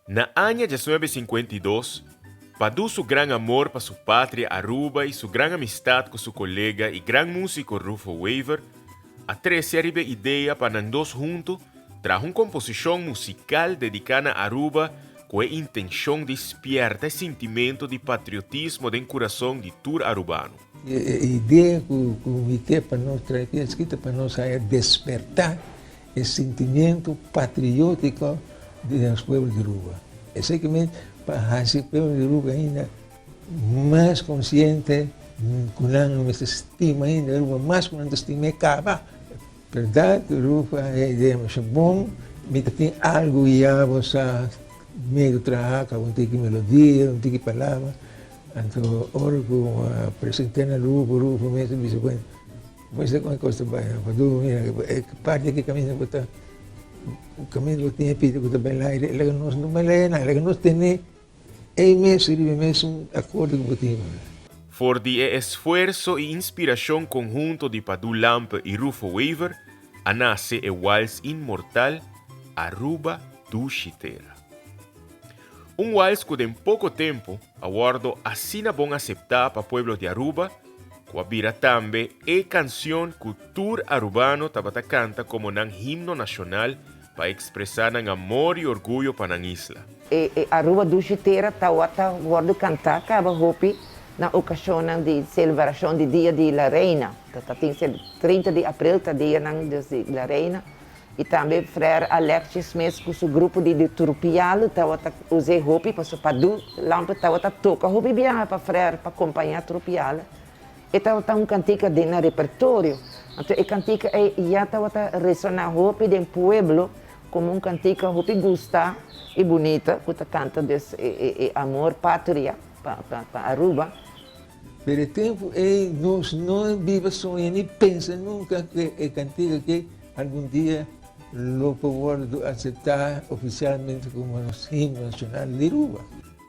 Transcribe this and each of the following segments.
Na aña 1952, Padu su gran amor pa su patria Aruba y su gran amistad cu su colega y gran musico Rufo Wever a trece ariba e idea pa nan dos hunto traha un composicion musical dedica na Aruba cu e intencion di spierta e sintimento di patriotismo den curason di tur Arubano. E idea cu mi ke pa nos traha aki esaki ta pa nos haya desperta e sentimiento patriótiko di nos pueblo di Aruba. Esaki men pa hasi e pueblo di Aruba ainda mas konsiente ku nan mester stima ainda Aruba mas ku nan ta stima e kaba. Bèrdat Aruba e idea masha bon, mi ta tin algu ya bo sa medio traha kaba un tiki melodia, un tiki palabra, anto ora ku a present'é na Aruba, Aruba mes a bisa bueno. Bo sa kon e kos ta bai no? Pasobra mira, e parti aki kaminda bo ta, kaminda bo tin e pita ku ta bai laire, laga nos no bai laire nan, laga nos tene ei mes riba e mesun akorde ku bo tin. For di e esfuerso i inspirashon konhunto di Padu Lampe i Rufo Wever a nase e wals inmortal Aruba Dushi Tera. Un wals ku den poko tempu a wòrdu asina bon aseptá pa pueblo di Aruba ku a bira tambe e kansion ku tur arubano tabata kanta komo nan himno nashonal pa ekspresá nan amor i orguyo pa nan isla. E Aruba Dushi Tera tawata wòrdu kantá kaba hopi na okashonnan di selebrashon di Dia di La Reina. Ta tin 30 di aprel ta dianan di La Reina. I tambe Frère Alexis mes ku su grupo di di Trupialu tabata us'é hopi pasobra Padu Lampe tabata toka hopi biaha pa Frère pa kompañá Trupialu. E tabata un kantika den nan repertorio. Anto e kantika ei ya tabata resoná hopi den pueblo komo un kantika hopi gustá i bunita ku ta kanta dus e amor patria pa pa Aruba. Pero e tempu ei nos no biba soña ni pensa nunka ku e kantika aki algun dia lo por wòrdu aseptá ofisialmente komo nos himno nashonal di Aruba.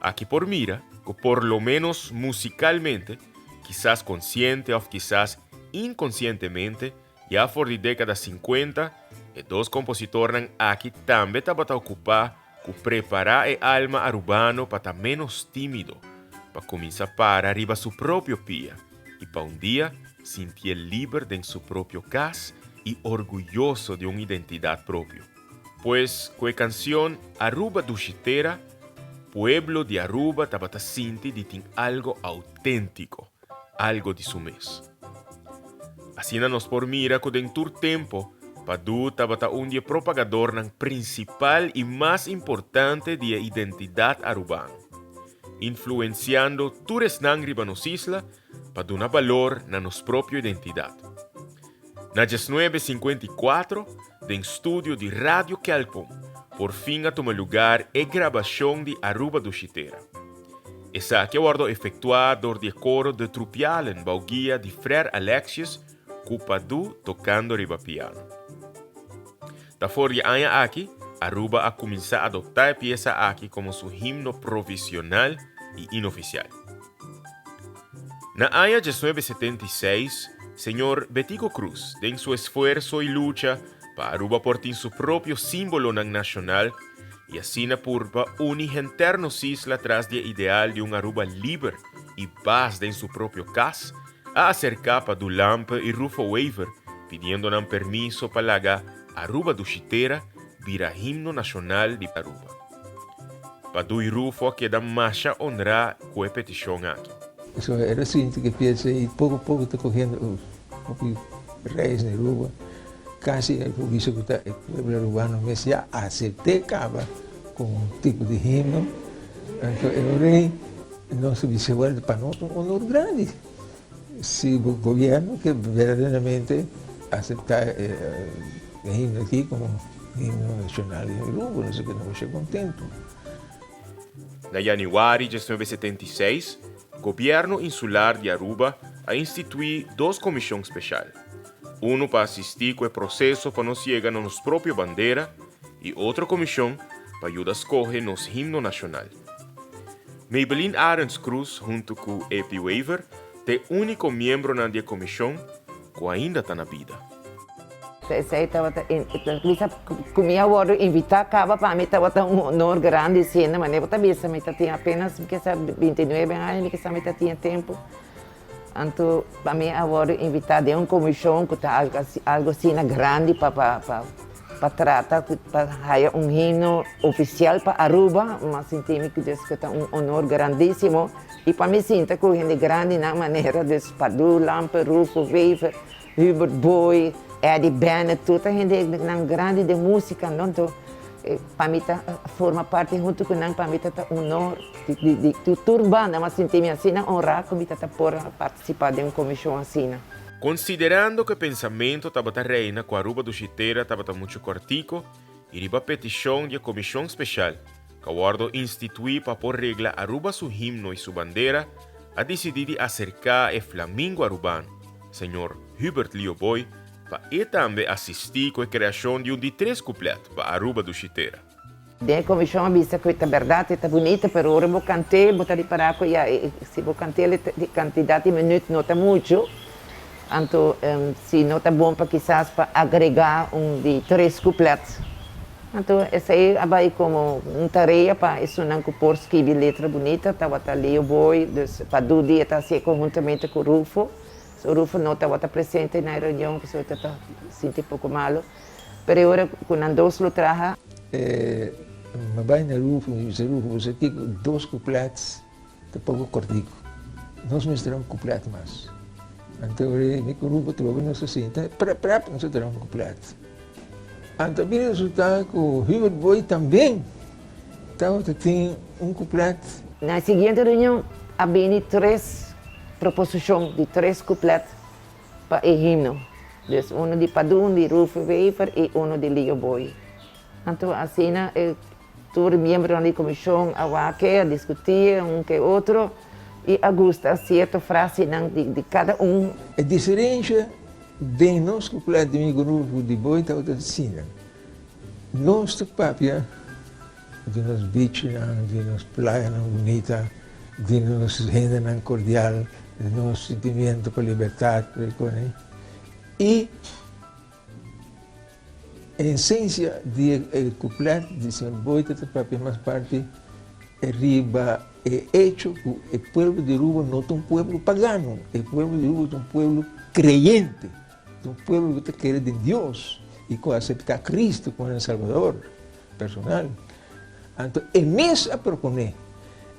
Aki por mira ku por lo ménos musikalmente, kisas konsiente òf kisas inkonsientemente, ya for di dékada sinkuenta, e dos kompositornan aki tambe tabata okupá ku prepará e alma arubano pa ta ménos tímido, pa kuminsá para riba su propio pia i pa un dia sintié liber den su propio kas i orguyoso di un identidat propio. Pues ku e kansion Aruba Dushi Tera, pueblo di Aruba tabata sinti di tin algo auténtiko, algo di su mes. Asina nos por mira ku den tur tempo Padu tabata un di e propagadornan prinsipal i mas importante di e identidat arubano, influensiando tur esnan riba nos isla pa duna balor na nos propio identidat. Na 1954, den studio di Radio Kelkboom, por fin a tuma lugar e grabashon di Aruba Dushi Tera. Esaki a wòrdu efektuá dor di e koro De Trupialen bou guia di Frère Alexius ku Padu tokando riba piano. Ta for di e aña aki, Aruba a kuminsá adoptá e piesa aki komo su himno provisional i inofisial. Na aña 1976, señor Betico Croes, den su esfuerso i lucha pa Aruba por tin su propio símbolonan nashonal i asina purba uni henter nos isla tras di e ideal di un Aruba liber i bas den su propio kas, a aserká Padu Lampe i Rufo Wever pidiendo nan permiso pa laga Aruba Dushi Tera bira himno nashonal di Aruba. Padu i Rufo a keda masha onrá ku e petishon aki. So e resinti ke piensa i poko poko ta kohiendo hopi reis na Aruba. Kasi e por bisa ku ta e pueblo arubano mes ya asept'é kaba komo un tipo di himno. Anto e ora ei nos ta bisa, wèl, pa nos ta un honor grandi si bo gobièrnu ke berdaderamente aseptá e himno aki komo himno nashonal di Aruba, nos ta keda masha kontentu. Na yanüari 1976, Gobièrnu Insular di Aruba a instituí dos komishon speshal. Unu pa asistí ku e proseso pa nos yega na nos propio bandera i otro komishon pa yuda skohe nos himno nashonal. Maybelline Arends Croes huntu ku Epi Wever ta e úniko miembronan di e komishon ku ainda ta na bida. Esei tabata bisa ku mi a wòrdu invitá kaba pa mi tabata un honor grandi siendo manera bo ta bisa mi ta tin apenas mi kisa 29 aña mi kisa mi ta tin e tempu. Anto pa mi a wòrdu invitá den un komishon ku ta algu asina grandi pa pa pa trata pa haya un himno ofisial pa Aruba, mi a sinti mi ku des ku ta un honor grandísimo i pa mi sinta ku hende grandinan manera des Padú, Lampe, Rufo, Wever, Hubert Booi, Eddie Bennett, tur ta hendenan grandi den músika, no? Anto pa mi ta forma parti huntu ku nan, pa mi ta ta honor di di tur banda. Mi a sinti mi asina honrá ku mi ta ta por partisipá den un komishon asina. Konsiderando ku e pensamentu tabata reina ku Aruba Dushi Tera tabata muchu kòrtiku i riba petishon di e komishon speshal ku a wòrdu instituí pa por regla Aruba su himno i su bandera, a disidí di aserká e flamingo arubano, señor Hubert Leo Booi, pa e tambe asistí ku e kreashon di un di tres kuplet pa Aruba Dushi Tera. Den e komishon a bisa ku e ta bèrdat, e ta bunita, pero ora bo kant'é bo ta ripará ku ya si bo kant'é e kantidat di minüt no ta muchu, anto si no ta bon pa kisas pa agregá un di tres kuplet. Anto esei a bai komo un tarea pa esunnan ku por skibi letra bunita, tabata Leo Booi, dus pa Dudi e ta hasié konhuntamente ku Rufo. So Rufo no tabata presente na e reunion pasobra e ta sinti poko malu, pero e ora ku nan dos lo traha. E mi bai na Rufo, mi bisa Rufo, bo sa kiko, dos kuplet ta poko kòrtiku, nos mester un kuplet mas. Anto mi ku Rufo trobe nos a sinta, prèp prèp nos a traha un kuplet. Anto a bira resulta ku Hubert Booi tambe tabata tin un kuplet. Na e siguiente reunion a bini tres proposishon di tres kuplet pa e himno, dus uno di Padú, un di Rufo Wever i uno di Leo Booi. Anto asina e tur miembronan di komishon a wak e, a diskutí e un ku e otro i a gusta sierto frasenan di kada un. E diferensha Den nos kuplet di mi grupo di boi tabata asina, nos ta papia di nos bichinan, di nos playanan bunita, di nos hendenan kordial, di nos sentimiento pa libertat, i e esensia di e kuplet di señor Boi ta papia mas parti riba e echo ku e pueblo di Aruba no ta un pueblo pagano, e pueblo di Aruba ta un pueblo kreyente, ta un pueblo ku ta kere den Dios i ku a aseptá Cristo komo nan Salbador personal. Anto e mes a proponé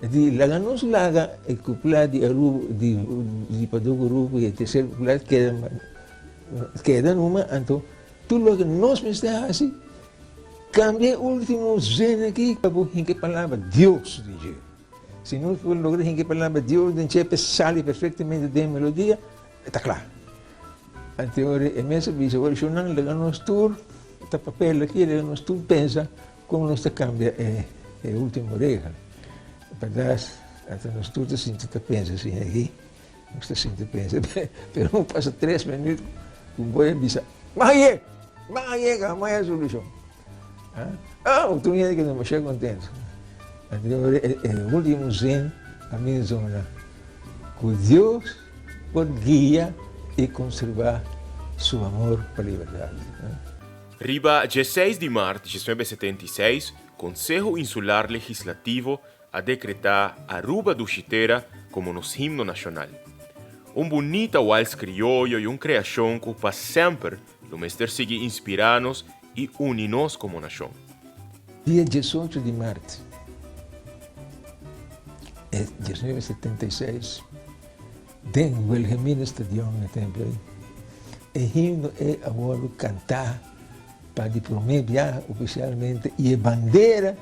di laga nos laga e kupla di Aruba di Paduku Aruba i e terser kupla keda keda numa, anto tur loke nos mester hasi Cambia e ultimo zin aki pa bo hinca e palabra Dios den dje. Si nos por logra hinca e palabra Dios den dje pa e sali perfectamente den e melodia, e ta cla. Anto ora e mes a bisa, ora shonnan laga nos tur ta papel aki, laga nos tur pensa con nos ta cambia e ultimo regel. Berdad, anto nos tur ta sinti ta pensa asina aki, nos ta sinti pensa, pero un pasa tres minuut cu bo a bisa, Maye! Ban a yega, ban a solushon. Ah, tur hende keda masha kontentu. Anto e ultimo zin a mi zona, ku Dios por guia i konservá su amor pa libertat. Riba dieseis di mart 1976, Konseho Insular Legislativo a dekretá Aruba Dushi Tera komo nos himno nashonal. Un bunita wals krioyo i un kreashon ku pa semper lo mester sigui inspirá nos i uni nos komo nashon. Dia 18 di mart e 1976, den Wilhelmina Stadion na tempu ei, e himno ei a wòrdu kantá pa di promé biaha ofisialmente i e bandera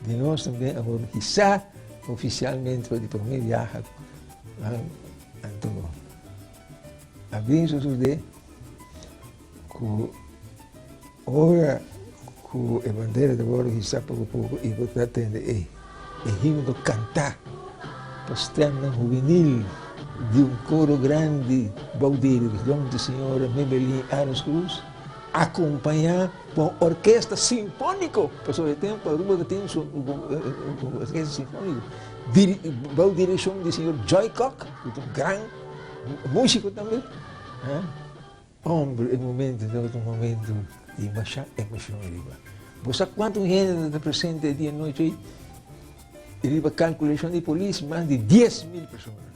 Di nos tambe a wòrdu hisá ofisialmente pa di promé biaha. Anto a bin sosodé ku ora ku e bandera ta wòrdu hisá poko poko i bo ta tende e himno kantá pa stèmnan hubenil di un koro grandi bou direkshon di señora Mebelin Arons Cruz. Acompañá pa un orkesta sinfóniko, pasobra e tempu Aruba ta tin su orkesta sinfóniko, bou direkshon di señor Joy Kock, ku ta un gran músiko tambe. Hombre, e momento tabata un momento di masha emocion riba. Bo sa cuanto hende tabata presente e dia nochi ei? Riba calculacion di polis, mas di 10,000 persona.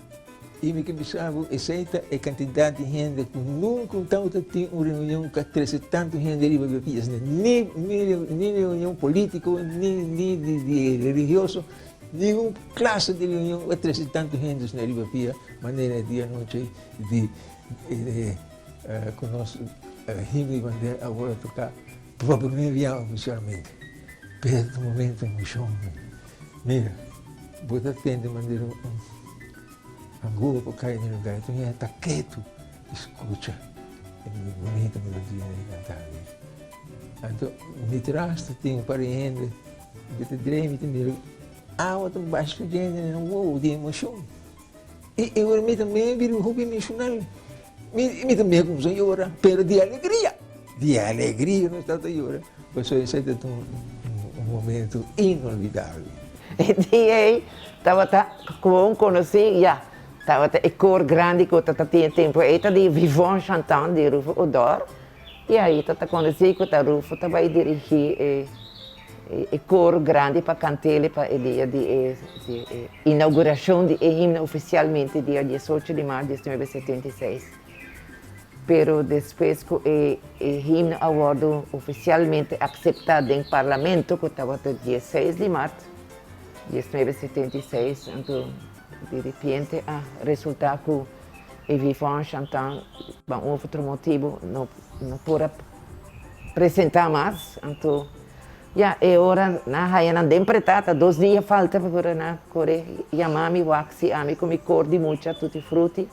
Y mi ke bisa bo, esei ta e cantidad di hende cu nunca un tabata tin un reunion cu a trece tanto hende riba e pia asina. Ni, ni, ni reunion politico, ni, ni di, di religioso, ningun clase di reunion cu a trece tanto hende asina riba pia manera e dia nochi ei di Ku nos himno di bandera a wòrdu toká pa promé bia ofisialmente. Pero ta un momento emoshon. Mira, bo ta tende manera un anguha por kai den lugá i tur hende ta ketu i skucha e bunita melodia di kantá di. Anto mi tras ta tin un par di hende, mi ta drei mi ta mira awa ta basha djente nan wowo di emoshon. I e ora mi tambe bira un hopi emocional. Mi, mi tambe a cuminsa yora, pero di alegria. Di alegria mi tabata yora, pasobra esei tabata un, un momento inolvidabel. E dia ei tabata gewoon conoci, ya, tabata e koor grandi cu ta tin e tempo ei ta di Vivant Chantant di Rufo Odor, y ahi ta ta conoci cu ta Rufo ta bay dirigi e E koro grandi pa kant'el pa e dia di e inaugurashon di e himno ofisialmente dia diesocho di mart 1976. Pero despues ku e himno a wòrdu ofisialmente akseptá den parlamento ku tabata dieseis di mart 1976, anto di ripiente a resultá ku e Vivant Chantant pa un of otro motibu no por a presentá mas, anto ya e ora nan haya nan den pretá, ta dos dia falta pa ora nan kore yama mi wak si ami ku mi kor di mucha tutti frutti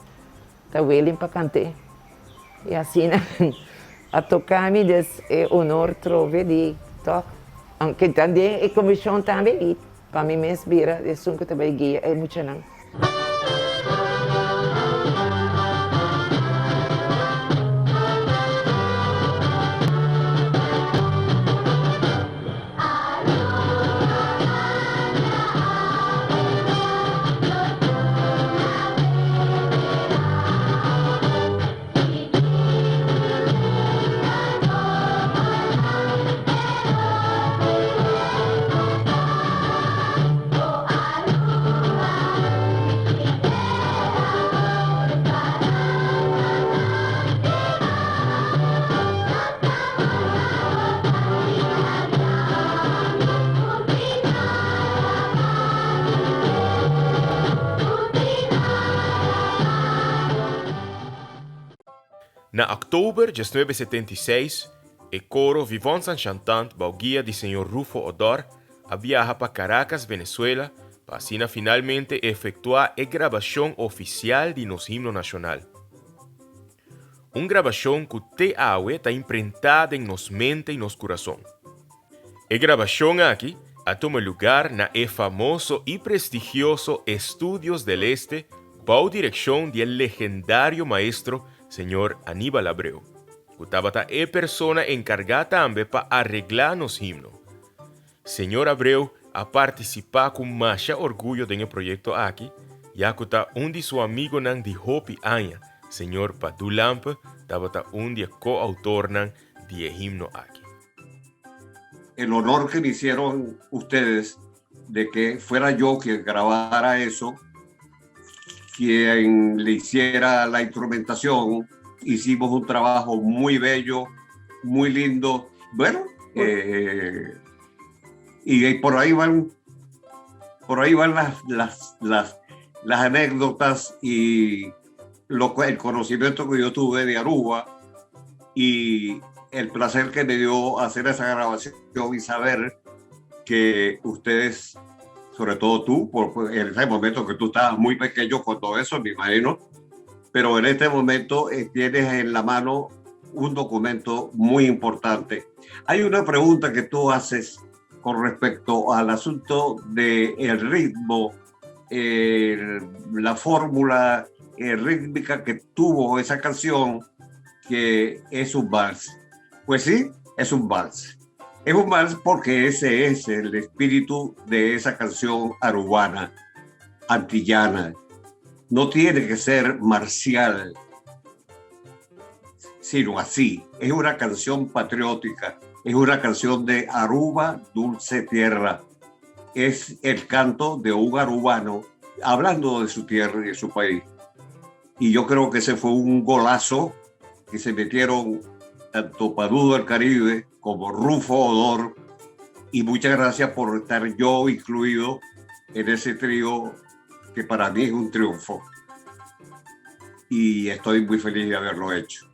ta willing pa kant'é. I asina a toka mi des e honor trobe di tòg, aunke ta den e komishon tambe i pa mi mes bira esun ku ta bai guia e muchanan. Na òktober 1976, e koro Vivons en Chantant bou guia di señor Rufo Odor a biaha pa Caracas, Venezuela, pa asina finalmente efektuá e grabashon ofisial di nos himno nashonal. Un grabashon ku te awe ta imprentá den nos mente i nos kurason. E grabashon aki a tuma lugar na e famoso i prestigioso Estudios del Este bou direkshon di e legendario maestro señor Aníbal Abreu, ku tabata e persona enkargá tambe pa areglá nos himno. Señor Abreu a partisipá ku masha orguyo den e proyekto aki, ya ku ta un di su amigonan di hopi aña, señor Padu Lampe, tabata un di e ko-outornan di e himno aki. El honor que me hicieron ustedes de que fuera yo quien grabara eso, quien le hiciera la instrumentación. Hicimos un trabajo muy bello, muy lindo. Bueno, eh, y por ahí van, por ahí van las, las, las, las anécdotas y lo, el conocimiento que yo tuve de Aruba y el placer que me dio hacer esa grabación y saber que ustedes, sobre todo tú, por, en ese momento que tú estabas muy pequeño con todo eso, me imagino, pero en este momento eh, tienes en la mano un documento muy importante. Hay una pregunta que tú haces con respecto al asunto del el ritmo, la fórmula eh, rítmica que tuvo esa canción, que es un vals. Pues sí, es un vals. Es un vals porque ese es el espíritu de esa canción arubana, antillana. No tiene que ser marcial. Sino así. Es una canción patriótica, es una canción de Aruba, dulce tierra. Es el canto de un arubano hablando de su tierra y de su país. Y yo creo que ese fue un golazo que se metieron tanto Padudo del Caribe como Rufo Odor. Y muchas gracias por estar yo incluido en ese trío que para mí es un triunfo. Y estoy muy feliz de haberlo hecho.